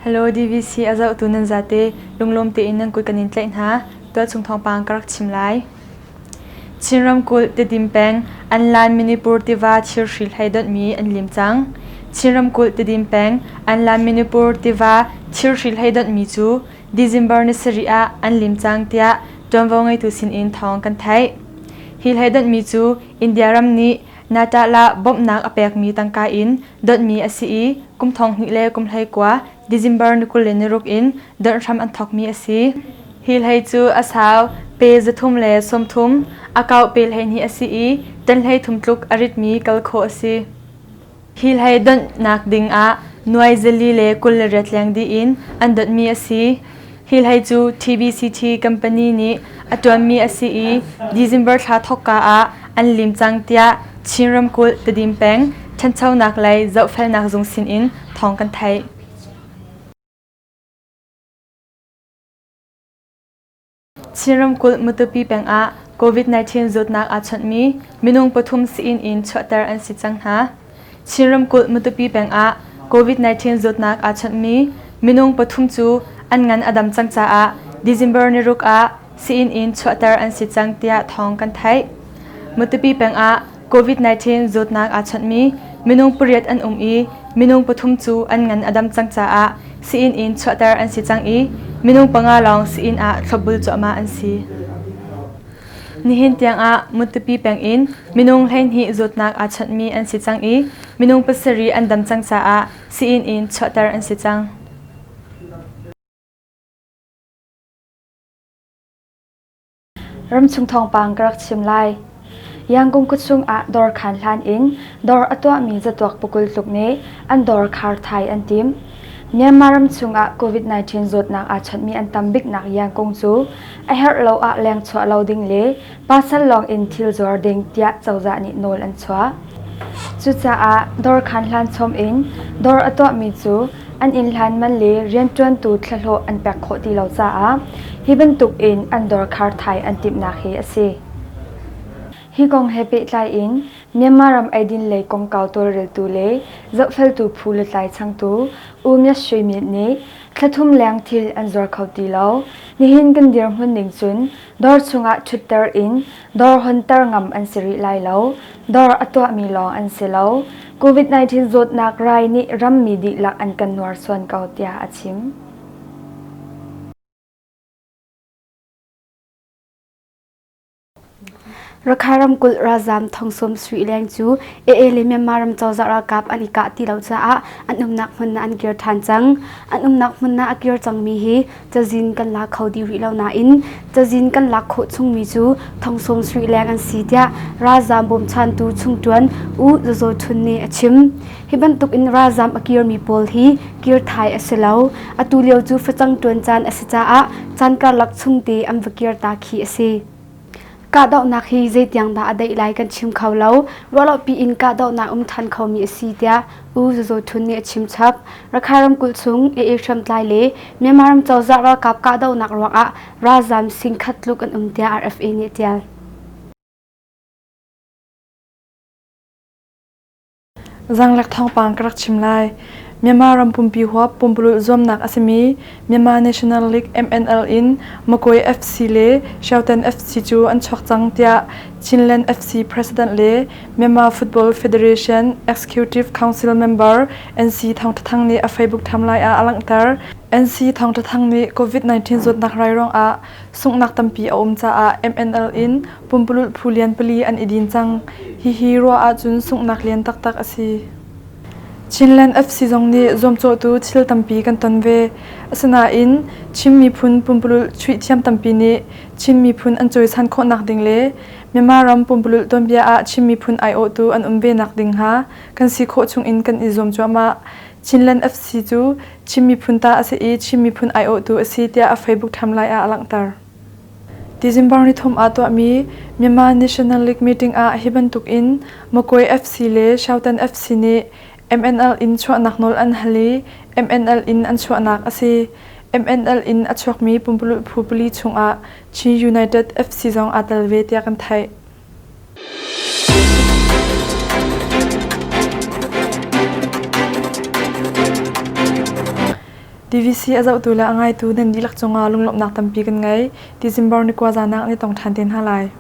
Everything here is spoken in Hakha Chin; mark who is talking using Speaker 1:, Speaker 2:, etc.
Speaker 1: Hello DVC a zohtu nan zate lunglawm tein nan kut kan in tlaih hna. Tualchung thawngpang ka rak chim lai. Chin ramkulh Tedim peng Anlan Manipur tiva thirhri hlei donhmi an lim cang. Chin ramkulh Tedim peng Anlan Manipur tiva thirhri hlei donhmi cu December ni sarih ah an lim cang tiah ṭuanvo ngeitu sinin thawng kan theih. Hi hlei donhmi cu India ram nih Natala bawmhnak a pekmi tangka in donhmi a si i kum thonghnih le kum 19 December ni 26 in donh hram an thawkmi a si. Hi hlei cu a sau pe 330, a kauh pe 12 a si i tan 33 tluk a ritmi kal khawh a si. Hi hlei donhnak ding ah nuai 428 leng dih in an donhmi a si. Hi hlei cu TBCT company nih a ṭuanmi a si i December thla thawkka ah an lim cang tiah Chin ramkulh Tedim peng ṭhanchonak lei zohfelnak zung sinin thawng kan theih. Chin ramkulh Matupi peng ah COVID-19 zawtnak aa chawnhmi minung pathum sii-inn in chuahter an si cang hna. Chin ramkulh Matupi peng ah COVID-19 zawtnak aa chawnhmi minung pathum cu an ngan a dam cang caah December ni ruk ah sii-inn in chuahter an si cang tiah thawng kan theih. Matupi peng ah COVID-19 zawtnak aa chawnhmi minung pariat an um i minung pathum cu an ngan a dam cang caah sii-inn in chuahter an si cang i minung panga lawng sii-inn ah thlopbul cuahmah an si. Nihin tiangah Matupi peng in minung 12 zawtnak aa chawnhmi an si cang i minung pasarih an dam cang caah sii-inn in chuahter an si cang.
Speaker 2: Ramchung thawngpang ka rak chim lai. Yangon khuachung ah dawr khaan hlan in dawr a tuahmi zatuak pakul tluk nih an dawr khar thai an tim. Myanmar ram chungah COVID-19 zawtnak aa chawnhmi an tam biknak Yangon cu a herh lo ah leng chuah lo ding le pasal lawng in thil zuar ding tiah cozah nih nawl an chuah. Cucaah dawr khaan hlan chom in dawr a tuahmi cu an inn hlan man le rianṭuantu thlahlawh an pek khawh ti lo caah hi bantuk in an dawr khar thai an timhnak hi a si. Hi kong he pehtlai in Myanmar ram eidin lei kongkau tawlreltu le zohfeltu phu lutlai changtu U Myat Shwe Myint nih thla thum leng thil an zuar kho ti lo. Nihin kan dirhmun ning cun dawr chungah ṭhutter in dawr honter ngam an si rih lai lo. Dawr a tuahmi lawng an si lo. COVID-19 zawtnak rai nih rammi dihlak an kan nuarsuan ko tiah a chim.
Speaker 3: Rakhine ramkulh ralzaam thongsawm Sui Leng cu AA le Myanmar ram cozah ralkap an i kah ti lo caah an umnak hmun ah an kir ṭhan cang. An umnak hmun ah a kir cangmi hi cazin kan la kho dih rih lo nain cazin kan lak khawh chungmi cu thongsawm Sui Leng an si tiah ralzaam bawmchantu chungṭuan U Zaw Zaw Htun nih a chim. Hi bantuk in ralzaam a kirmi pawl hi kir thai a si lo. Atu lio cu facang ṭuan caan a si caah caan karlak chungte an va kir ta khi a si. Kahdohnak hi zeitiang dah a daih lai kan chim kho lo. Ruahlopi in kahdohnak um ṭhan khomi a si tiah U Zaw Zaw Htun nih a chim chap. Rakhine ramkulh chung AA hriamtlai le Myanmar ram cozah ralkap kahdohnak ruangah ralzaam singkhat tluk an um tiah RFA nih a ṭial.
Speaker 1: Zanglek thawngpang ka rak chim lai. Myanmar ram pumpi huap pumpululh zuamnak a simi Myanmar National League MNL in Magway FC le Xiaotan FC cu an chuak cang tiah Chinland FC President le Myanmar Football Federation Executive Council member NC Thawng Tha Thang nih a Facebook timeline ah a langhter. NC Thawng Tha Thang nih COVID-19 zawtnak rai ruangah sunghnak tampi a um caah MNL in pumpululh phu lian pali an i din cang. Hihi ruah ahcun sunghnak lian taktak a si. Chinland FC zong nih zuamcawhtu thil tampi kan ton ve. Asinain Chin miphun pumpululh chuih thiam tampi nih Chin miphun an cawisan khawhnak ding le Myanmar ram pumpululh tuanbia ah Chin miphun aiawhtu an um ve nak ding hnga kan si khawh chungin kan i zuam cuahmah. Chinland FC cu Chin miphun ta a si i Chin miphun aiawhtu a si tiah a Facebook timeline ah a langhter. December nithum ah tuahmi Myanmar National League meeting ah hi bantuk in Magway FC le Xiaotan FC nih MNL in chuahnak nawl an hal i MNL in an chuahnak a si. MNL in a chuakmi pumpululh phu pali chungah Chin United FC zong aa tel ve tiah kan theih. DVC a zohtu le a ngaitu nan dihlak cungah lunglawmhnak tampi kan ngei. December ni kua zan ah kan i tong ṭhan te hna lai.